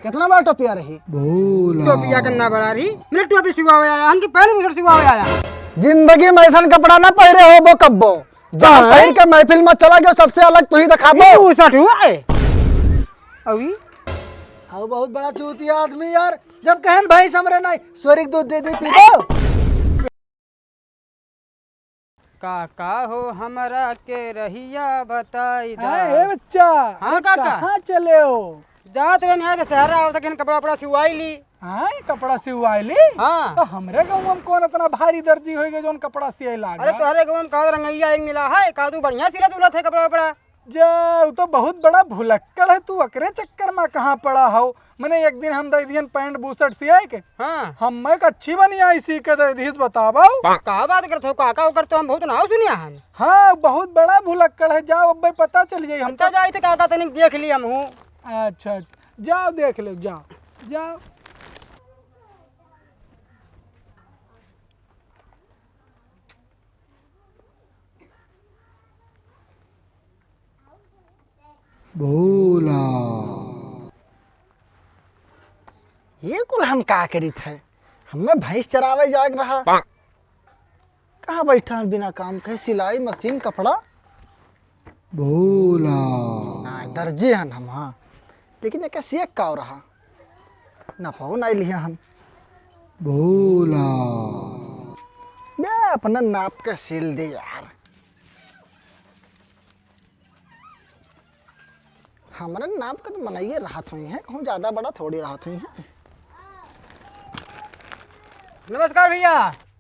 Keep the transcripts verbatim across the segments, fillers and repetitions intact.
कितना बड़ा टोपिया रही? टोपिया कितना बड़ा रही? मतलब टोपी सिवावे आया, हमकी पहले बुशर्ट सिवावे आया। जिंदगी में ऐसन कपड़ा ना पहिरे होबो कब्बो। जहाँ हाँ। पहिर के महफिल में चला गयो, सबसे अलग तू ही दिखाबो। ये बुशर्ट हुआ है। अभी? हाँ, बहुत बड़ा चूतिया आदमी यार। जब कहन भैंस हमरे नहीं, सोरी के दूध दे दे पीबो। काका हो, हमरा के रहिया बताई दा। हाँ, ए बच्चा, हाँ, ए काका। कहाँ चले हो? जात रहन है, दशहरा आवत, कपड़ा उपड़ा सिवाई ली। हाँ, कपड़ा सिवाई ली? हाँ। तो हमरे गाँव में कौन इतना भारी दर्जी होइगे, जौन कपड़ा सियाई लाग अरे, है? तोहरे गाँव में का रंगैया एक मिला है, कादू बढ़िया सिला दुलत है कपड़ा उपड़ा। जा, उ तो बहुत बड़ा भुलक्कड़ है, तू ओकरे चक्कर में कहाँ पड़ा हो? मने एक दिन हम दे दिहन पैंट बुशर्ट सियाई के। हाँ। हम्मे एक अच्छी बनियाई सी के दे दिहिस, बतावा। का बात करत हो काका, ओकर तो हम बहुत नाव सुनिया हन। हाँ, बहुत बड़ा भुलक्कड़ है, जाओ अब्बे पता चल जाई हम अच्छा, तो। जाई तो काका तनिक देख ली हम हूँ। अच्छा, अच्छा, जाओ देख लो, जाओ, जाओ। भोला। ये कुल हम का करित है? हमें भैंस चरावे जाग रहा। कहाँ बैठा है बिना काम के? सिलाई मशीन, कपड़ा। भोला। हाँ, दर्जी हन हम, हाँ। लेकिन एके सियक का रहा? नफाओ नाई लिहा हम। भोला। बे, अपना नाप के सिल दे यार। हमरे नाप के तो बनाइए रहत हुई हैं, कहूँ ज्यादा बड़ा थोड़ी रहत हुई हैं। नमस्कार भैया।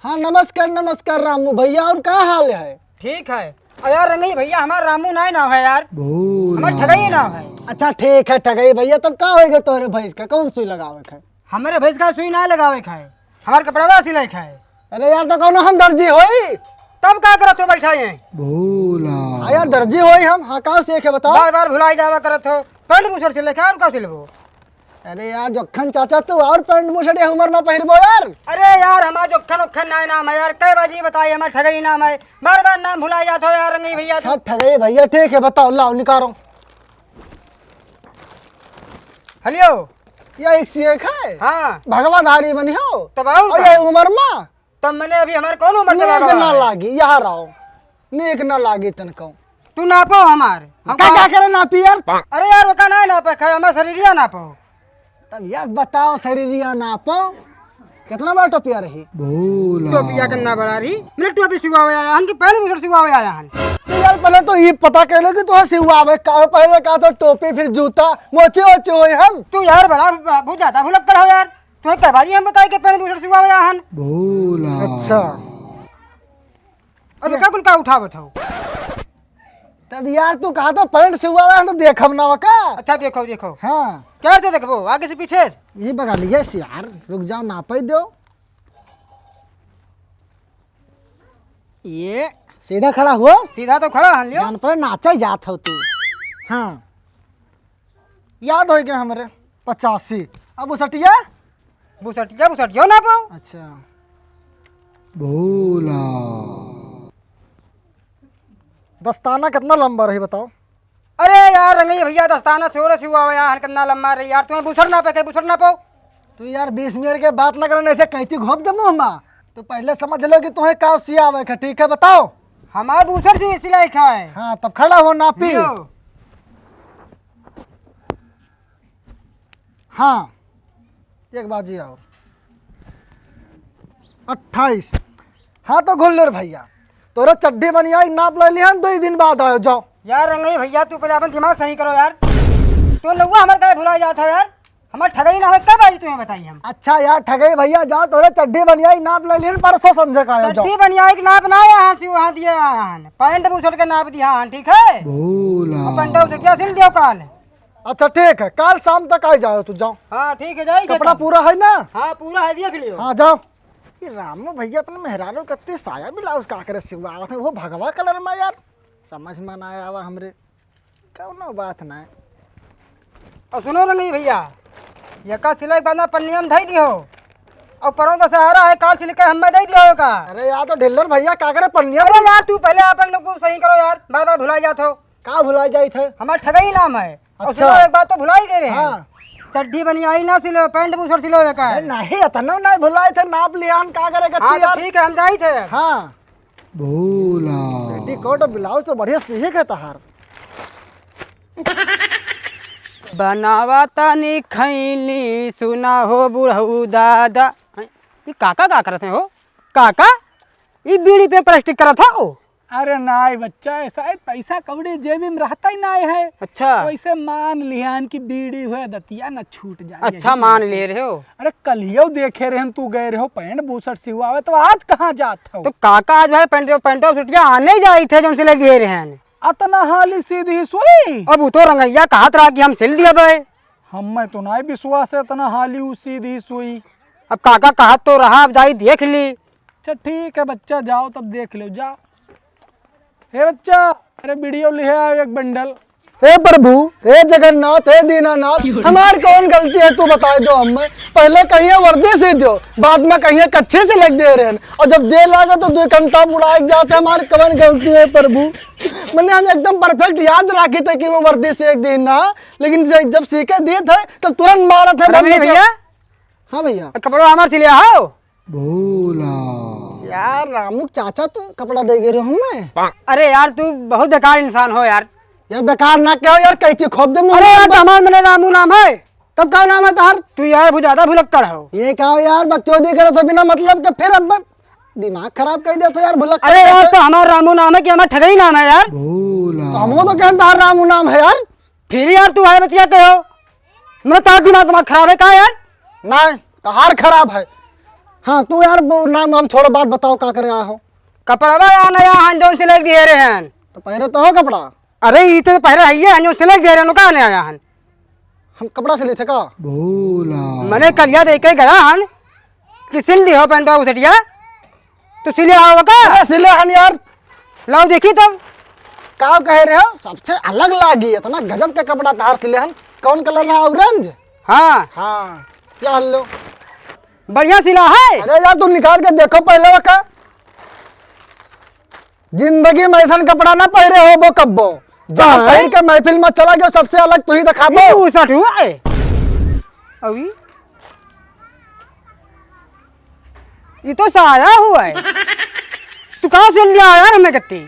हाँ, नमस्कार, नमस्कार रामू भैया, और का हाल है? ठीक है। अरे यार रंगई भैया, हमार रामू नाय नाव है यार, भोला। हमार ठगई नाव है। अच्छा ठीक है ठगई भैया, तब का होइगे तोहरे भैंस का, कौन सुई लगावे के है? हमरे भैंस का सुई ना लगावे के है, हमार कपड़वा सिलाई के है। अरे यार, तो कौनो हम दर्जी होई? तब का करत हो बैठा है? भोला। हाँ यार, दर्जी होई हम। हाँ, का सिए के बताओ? बार बार भुलाई जावा करत हो। पैंट बुशर्ट सिले के और का सिलबो? अरे यार, जोखन चाचा, तू और पैंट बुशर्ट ये उम्र में पहिरबो यार। अरे यार, हमार जोखन ओखन नाय नाम है यार, कै बाजी बताई, हमार ठगई नाम है, बार बार नाम भुलाई जात हो यार रंगई भैया। अच्छा, ठगई भैया, ठीक है, बताओ, लाओ, निकालो। हलियो। ये एक सिए के है? हाँ। भगवाधारी बनी हो। तब और और का? ये उम्र में? तब मने अभी हमार कौन उम्र चला नीक रहा ना है? लागी, यहाँ रहो। नीक ना लागी तनको। तू नापो हमार। हम का, का का करे नापी यार? अरे यार, ओका ना नापे, खाए हमार शरीरिया नापो। तब यस बताओ, शरीरिया नापो। कितना बड़ा टोपिया रही? भोला। टोपिया कितना बड़ा रही? मतलब टोपी सिवावे आया हन कि पैंट बुशर्ट सिवावे आया हन? तो यार, पहले तो ये पता कर लो कि तोहे सिवावे का, पहले का तो टोपी, फिर जूता, मोचे ओचे होए हम। तू यार बड़ा, बहुत ज्यादा भुलक्कड़ हो यार। तोहे कै बारी हम बताई कि पैंट बुशर्ट सिवावे आया हन। भोला। अच्छा। अब का कुल का उठावत हो? तब यार तू कहा तो पैंट सिवावे आया हन तो देखब ना का? अच्छा देखो, देखो। हाँ। क्या से देखबो? आगे से पीछे से? ये बगा लिया से यार, रुक जाओ, नापे दो। ये सीधा खड़ा हो। सीधा तो खड़ा हन लियो। जान पर नाचा जात हो तू। हाँ। याद होइगे हमरे, पचासी। अब बुशर्टिया? बुशर्टिया, बुशर्टिया ना पाओ। अच्छा। भोला। दस्ताना कितना लंबा रही बताओ? अरे यार, रंगई भैया, दस्ताना छोरे से हुआ यार, कितना लंबा रही यार, तुम्हें बुशर्ट ना पे, बुशर्ट ना पाओ। तू यार बीस मिनट के बात ना करने से कैंची घोंप दे मुंह में। तू पहले समझ लो कि तुम्हें का सियावे के, ठीक है, बताओ। हमार बुशर्ट से सिलाई का है। हाँ, तब खड़ा हो, नापी। लियो। हाँ, एक बाजी और। अट्ठाईस। हाँ, तो घुल्लर भैया, तोरे चड्डी बनियाई नाप ले लिहन, दो ही दिन बाद आयो, जाओ। यार रंगई भैया, तू पहले अपन दिमाग सही करो यार। तू नौवा हमार काहे भुला जात हो यार? हमार ठगई ना हो, कब आई तुम्हें बताई हम? अच्छा यार, ठगई भैया, जाओ, तोरे चड्डी बनियाई नाप ले लिहन, परसों संझे का आयो, जाओ। चड्डी बनियाई के नाप ना आया हन, सी वहाँ दिया हन, पैंट बुशर्ट के नाप दिया हन, ठीक है? भोला। और पैंट बुशर्ट क्या सिल दियो काल? अच्छा ठीक है, काल शाम तक आ जाओ, तू जाओ। हाँ ठीक है, जाई कपड़ा खेता। पूरा है ना? हाँ पूरा है, देख लियो। हाँ जाओ। ये रामू भैया अपने मेहरारू कत्ती साया ब्लाउज का करे सिलवावत है, वो भगवा कलर में यार, समझ में ना आवा हमरे। कौनो बात ना। और सुनो रंगई भैया, ये का सिलाई के बाद ना पन्निया में धई दियो, और परों का सहारा है, काल सिल के हमें दे दियो का। अरे यार, तो ढिल्लर भैया का करे पन्निया अरे में? यार, तू पहले अपन लोग को सही करो यार, बार बार भुला जात हो। का भुला जाइत है? हमार ठगई नाम है। और अच्छा। सुनो, एक बात तो भुला ही गए रहे हैं। हाँ। चड्ढी बनियाई ना सिलो, पैंट बुशर्ट सिलो एकर। अरे नहीं, इतना नहीं भुलाए थे, नाप लियान का करे के हाँ, तो यार। ठीक है, हम जाई थे। हाँ। भोला। पेटीकोट और ब्लाउज तो बढ़िया सीखे के तहार। बनावा तानी खैनी, सुना हो बुढ़ऊ दादा। हैं? ये काका का करत हैं हो? काका, ये बीड़ी पे प्लास्टिक करत हो? अरे नाय बच्चा, ऐसा है, पैसा कौड़ी जेबी में रहता ही नाय है। अच्छा। वैसे मान लिहान कि बीड़ी हुए दतिया न छूट जाए, अच्छा, यही मान बात है। ले रहे हो। अरे कलियो देखे रहन, तू गए रहो पैंट बुशर्ट सिवावे, तो आज कहाँ जात हो? तो काका आज भाई पैंट, पैंटो सुटिया आने जाई थे, जौन से ले गए रहन। अतना हाली सीधी सुई? अब उ तो रंगैया कहत रहा कि हम सिल दिया बे। हमें तो नाय विश्वास है, अतना हाली उ सीधी सुई। अब काका कहत तो रहा, अब जाई देख ली। अच्छा ठीक है बच्चा, जाओ तब देख लो, जाओ। हे बच्चा, अरे बीड़ियो लिहे आओ एक बंडल। हे प्रभु, हे जगन्नाथ, हे दीनानाथ, हमार कौन गलती है, तू बताए दो हमें। पहले कहिए वर्दी सी दो, बाद में कहिए कच्छे से लग दे रहे हैं, और जब दे लागे तो दो घंटा बुलाए जाते, हमार कौन गलती है प्रभु? मैंने हम एकदम परफेक्ट याद रखी थे कि वो वर्दी से एक दिन ना, लेकिन जब, जब सीखे दिए थे तो तुरंत मारत है अरे वर्दी नहीं से। भैया। हाँ भैया। कपड़ा हमार सिलिया हो? भोला। यार रामू चाचा, तू कपड़ा दे गए रहे हो हमें। अरे यार, तू बहुत बेकार इंसान हो यार। यार बेकार ना कहो यार, कैंची खोप दे मुंह अरे में। यार, तो हमार मने रामू नाम है। तब का नाम है तोहर? तू यार बहुत ज्यादा भुलक्कड़ हो। ये का यार, बकचोदी करे तो बिना मतलब के, फिर अब दिमाग खराब कर देते यार, भुलक्कड़ अरे यार, कैसे? तो हमार रामू नाम है कि हमार ठगई नाम है यार? भोला। तो हमो तो कहन तोहर रामू नाम है यार। फिर यार तू है बतिया कहो, मेरा तार दिमाग, दिमाग खराब है का यार? ना, तोहार खराब है। हाँ, तू यार वो नाम, नाम छोड़ो, बात बताओ, का करे आया हो? कपड़वा या नया हन, जौन सिलाई दिए रहे हन। तो पहरे तो हो कपड़ा। अरे, ई तो पहरे है, ये हन, जौन सिलाई दिए रहे हन, का नया हन? हम कपड़ा सिली थे का? भोला। मने कलिया दे के गया हन, कि सिल दिहो पैंटवा बुशर्टिया? तू सिले हव का? अरे सिले हन यार। लाओ देखी तब। का कहे रहे हो? सबसे अलग लागी, इतना गजब के कपड़ा तहार सिले हन। कौन कलर रहा? ऑरेंज? हाँ। हाँ। क्या लो? बढ़िया सिला है। अरे यार, तू निकाल के देखो पहले वो का। जिंदगी में ऐसा कपड़ा ना पहरे हो वो कब्बो। जहाँ हाँ। पहन के महफिल में चला गयो, सबसे अलग तू ही दिखाबो। ये तो उसट हुआ है। अभी ये तो साया हुआ है। तू कहाँ से लिया यार हमें कत्ती?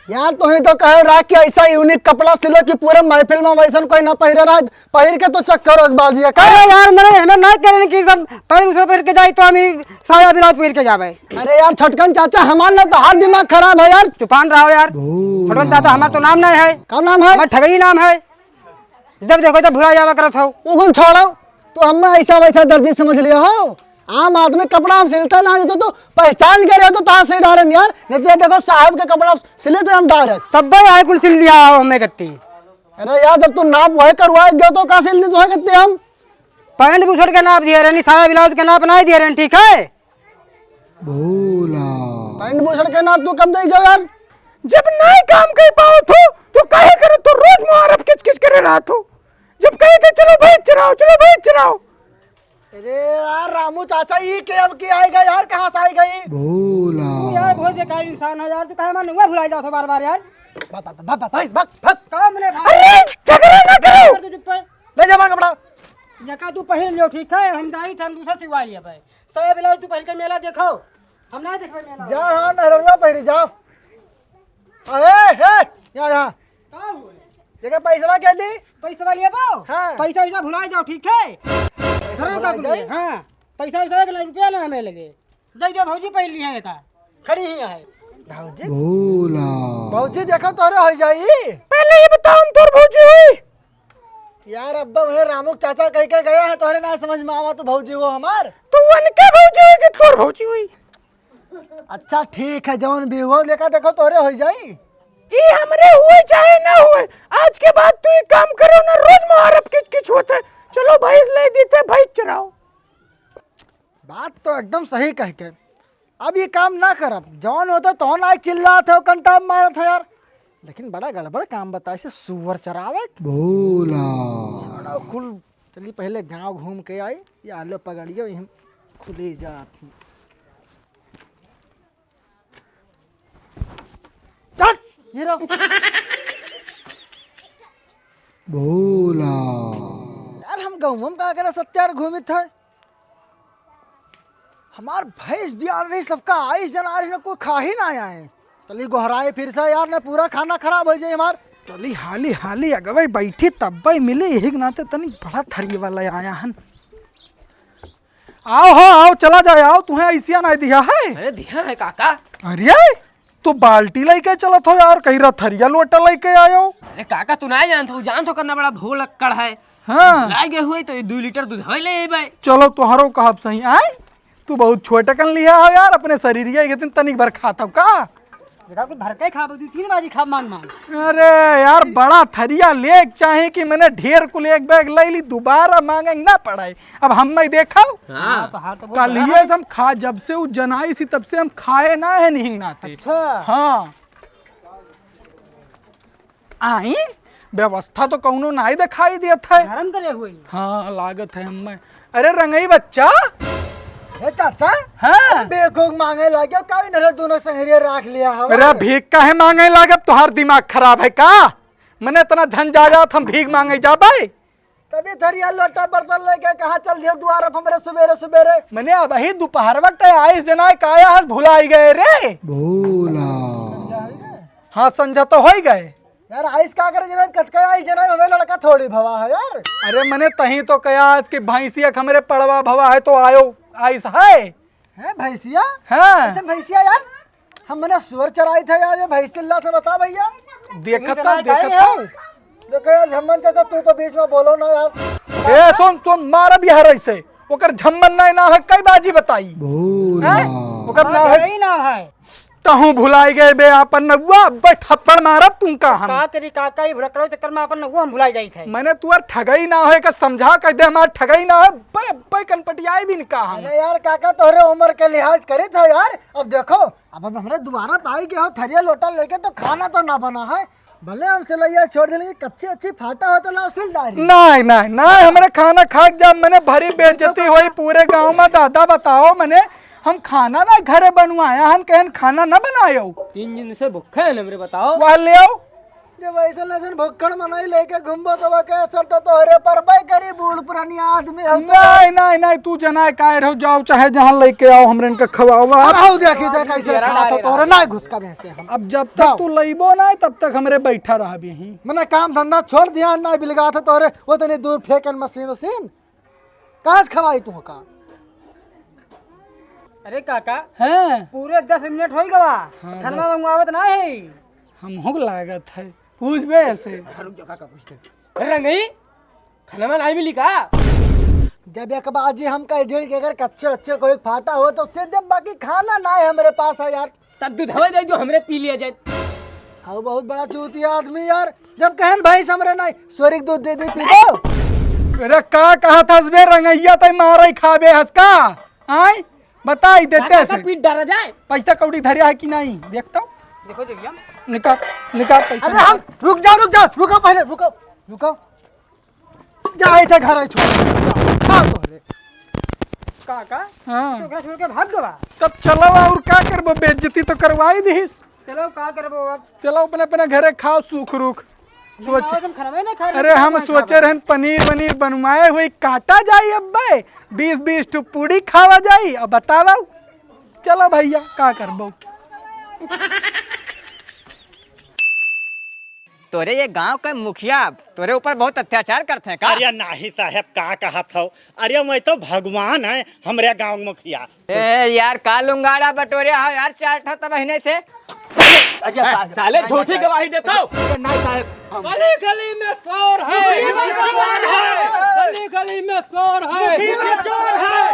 यार, तू ही तो कहे रहा कि ऐसा यूनिक कपड़ा सिलो कि पूरे महफिल में वैसन कोई ना पहिरे रहा। पहिर के तो चेक करो एक बार जी, का? अरे यार, मैंने हमें ना कहने कि सब पहले दूसरे पहिर के जाए तो हम ही साया ब्लाउज पहिर के जावे। अरे यार, छोटकन चाचा, हमार ना तो हर दिमाग खराब है यार। चुपान रहो यार। छोटकन चाचा हमार तो नाम नहीं है। का नाम है? हमार ठगई नाम है। जब देखो तब भुला जावा करत हो। उगुल छोड़ो, तू हमें ऐसा वैसा दर्जी समझ लिया हो। आम आदमी कपड़ा हम सिलते ना, तो तू पहचान के रहे तो तार से डारन यार। नहीं तो देखो साहब के कपड़ा सिले तो हम डारत। तब भाई आए कुल सिल दिया हो हमें कत्ती। अरे यार, जब तू नाप वही करवाए गयो तो का सिल दी तो है कत्ती हम? पैंट बुशर्ट के नाप दिए रहनी, साया ब्लाउज के नाप नहीं दिए रहनी, ठीक है? भोला। पैंट बुशर्ट के नाप तू कब दे गयो यार? जब नहीं काम कर पाओ तो, तो काहे करे तो रोज मुहारब किच किच करे रहा तू। जब कहे के चलो भाई चराओ, चलो भाई चराओ। अरे यार रामू चाचा, ई के अब की आएगा यार, कहाँ से आई गई? भोला। तू यार बहुत बेकार इंसान है यार, तू काहे मार नंगा भुलाई जात हो बार बार यार। भाग, भाग, भाग, भाग, भाग, भाग। का मने भाग? अरे झगड़ा ना करो। कर दो चुप कर। ले जा हमारा कपड़ा। यका तू पहिर लियो, ठीक है, हम जाई थे, हम दूसरा सिवा लिया भाई। साया ब्लाउज तू पहिर के मेला देखो, हम ना देखबे मेला। जा, हाँ, नहरवा पहिरी, जा। अरे, हे, यहाँ, यहाँ। का हुए? देखा पैसवा के दी? पैसवा लेबो? हाँ। पैसा वैसा भुला जाओ, ठीक है? पैसा घरों का भुला भूल जाए? गए, हाँ। पैसा वैसा एक लाख रुपया ना हमें लगे। दे दे भौजी, पहन लिया है का? खड़ी ही है। भौजी? भोला। भौजी, देखो तोरे हो जाई। पहले ये बताओ, हम तोर भौजी हुई? यार, अब्बा, उन्हें रामू के चाचा कह के गया है, तोरे ना समझ में आवा, तू भौजी हो हमार। तू उनके भौजी हुई कि तोर भौजी हुई? अच्छा, ठीक है, जौन भी हो, लेका देखो, तोरे हो जाई। ई हमरे हुए चाहे ना हुए, आज के बाद तू एक काम करो ना, रोज मुहारब किच किच होता है। चलो भैंस ले दी थे, भैंस चराओ। बात तो एकदम सही कह के। अब ये काम ना करब, जौन होता तौन आके चिल्लात है, कंटाप मारत है यार। लेकिन बड़ा गड़बड़ काम बताए से सुअर चरावे। भोला। साला खुल, चली पहले गांव घूम के आई, या लो पगड़ियो, यही खुली जात ही। चल, ये रो। भोला। यार, हम कहूँ हम का करे सत्यार घूमित है। हमार भैंस बियार रही, सबका आइस जना रही, ना कोई खा ही ना आए। चली गोहराए फिर से यार, ना पूरा खाना खराब हो जाए हमार। चली हाली हाली अगवई बैठी तब्बई मिली, यही के नाते तनी बड़ा थरिये वाला आया हन। आओ हो, आओ, चला जाए, आओ, तुहें ऐसिया ना दिया है। अरे दिया है काका। अरे, तू बाल्टी लइके चलत हो यार, कहीं रथरिया लोटा लइके आयो। अरे काका, तू ना जानत हो, जानत हो कितना बड़ा भोलक्कड़ है। हाँ। लाए गए हुए तो ये दो लीटर दूध है ले अइबे। चलो, तोहरो कहब सही, आए? तू बहुत छोटकन लिया हो यार, अपने शरीरिया के दिन तनिक भर खात हो का? बेटा, कुल भर के खाब, दू तीन बाजी खाब मांग मांग। अरे यार, बड़ा थरिया लेक चाहे कि मने ढेर कुल एक बैग लइ ली, दोबारा मांगे ना पड़े। अब हम मैं देखो, हाँ। हाँ, तो हाथ तो बहुत कल बड़ा ही है। ऐसे हम खा, जब से उ जनाई सी तब से हम खाए ना है निहिंग नाते। अच्छा। हाँ। आई, व्यवस्था तो कौनो नाई दिखाई देत है। गरम करे हुई। हाँ, लागत है हमें। अरे रंगई बच्चा। ए चाचा। हाँ। अरे बेगोग मांगे लाग्यो, का इन्हरे दोनों संगरिया राख लिया हवा? अरे भीख काहे मांगे लागब, तोहार दिमाग खराब है का? मने इतना झंझाझट हम भीख मांगे जाबे? तभी थरिया लोटा बर्तन लेके कहाँ चल दियो दुआर पर हमरे सुबेरे सुबेरे? मने अबही दोपहर वक्त आइस जनाए काया हस भुलाई गए रे। भोला। हाँ, संझा तो होई गए। यार, आइस का करे जनाए, कतका आइस जनाए, हमें लड़का थोड़ी भवा है यार। अरे मने तही तो कहा आज कि भैंसिया के हमरे पड़वा भवा है तो आयो आइस है। हैं भैंसिया? हाँ। कैसन भैंसिया यार? हम मने सुअर चराई थे यार, ये भैंस चिल्ला था, बता भैया। देखत तुम तो, इतना देखत काहे तो। हो? देखो यार झम्मन चाचा, तू तो बीच में बोलो ना यार। ए सुन सुन, मारब यार ऐसे। ओकर झम्मन नाई ना है, कई बाजी बताई। हैं? ओकर ना है। यही ना है। तहूँ भुलाई गए बे आपन नौआ, अब्बे थप्पड़ मारब तुमका हम। का तेरी काका, ई भुलक्कड़ो चक्कर में आपन नौआ हम भुलाई जाई थे। मने तुअर ठगई ना होए का समझा कह दे, हमार ठगई ना होए, अब्बे, अब्बे कनपटियाई भी इनका हम। अरे यार काका, तोहरे उम्र के लिहाज करी था यार। अब देखो, अब, अब हमरे दोबारा पाई गए हो थरिया लोटा लेके तो खाना तो ना बना है। भले हम सिलैया छोड़ दे, लेकिन कच्ची अच्छी फाटा हो तो लाओ सिल डाली। नाई, नाई, नाई, हमरे खाना खा के जा, मने भरी बेइज्जती होई पूरे गांव में। दादा बताओ मने, हम खाना ना घरे बनवाया, हम कहन खाना ना बनायो। तीन दिन से भूखे हैं हमरे, बताओ। वह ले आओ। जब ऐसे लसन भुक्खड़ मनई लेके घूमबो तो वह कैसर तो तोहरे पर बाई करी बूढ़ पुरानी आदमी हम तो। नाई, नाई, नाई, तू जना काय रहो, जाओ चाहे जहाँ लेके आओ, हमरे इनका खवाओ। अब आओ देखी जा कैसे खात हो, तोहरे ना घुस का वैसे हम। अब जब तक जाओ। तू लइबो ना, तब तक हमरे बैठा रहबे ही। मने काम धंधा छोड़ दिया, ना बिलगात है तोहरे, वो तनी दूर फेंकन मशीन उशीन। कहाँ से खवाई तू का? अरे काका, हैं? पूरे दस मिनट होई गवा, हाँ, खाना दस। मंगवावत ना है। हमहू के लागत है, पूछ बे ऐसे। हाँ, रुक जा काका, पूछ दे। अरे रंगई, खाना में नाई मिली का? जब एक बाजी हम कह दिए कि अगर कच्चे अच्छे कोई फाटा हो तो सिर दे, बाकी खाना ना है हमरे पास है यार। तब दूधवा दे जो हमरे पी लिया जाए। हाँ, बहुत बड़ा चूतिया आदमी यार। जब कहन भैंस हमरे नाई, सोरी के दूध दे दे पीबो। अरे का कहत हस बे रंगैया, तै मारे खाबे हस का? आय, बताई देते अरे से। पीट डाला जाए। पैसा कौड़ी धरिया है कि नहीं? देखता हूँ। देखो जगिया। निकाल, निकाल पैसा अरे निकाल। हम, रुक जाओ, रुक जाओ, रुको पहले, रुको, रुको। जा, ऐसे घर आई छोड़। जा, खा तो रे। काका, हाँ। तो घर छोड़ के भाग गवा। तब चलो, और का करबो, बेइज्जती तो करवाई दिहिस। चलो, का करबो अब? चलो, अपने, अपने घरे खाओ, सुख रुख। सोच, हम खाना नहीं खा अरे, लेते, हम सोचे रहन पनीर वनीर बनवाए हुए, काटा जाई अब्बे, बीस बीस ठो पूड़ी खावा जाई। अब बतावा, चलो भैया, का करबो? तोरे ये गांव के मुखिया तोरे ऊपर बहुत अत्याचार करते हैं का? अरे नाही साहब, का कहत हो? अरे मैं तो भगवान है, हमरे गांव के मुखिया। ए यार, का लुंगाड़ा बटोरे हो यार, चार ठो तो महीने से। अरे साले झूठी गवाही देता हो। अरे नाही साहब। गली गली में चोर है। गली गली में चोर है।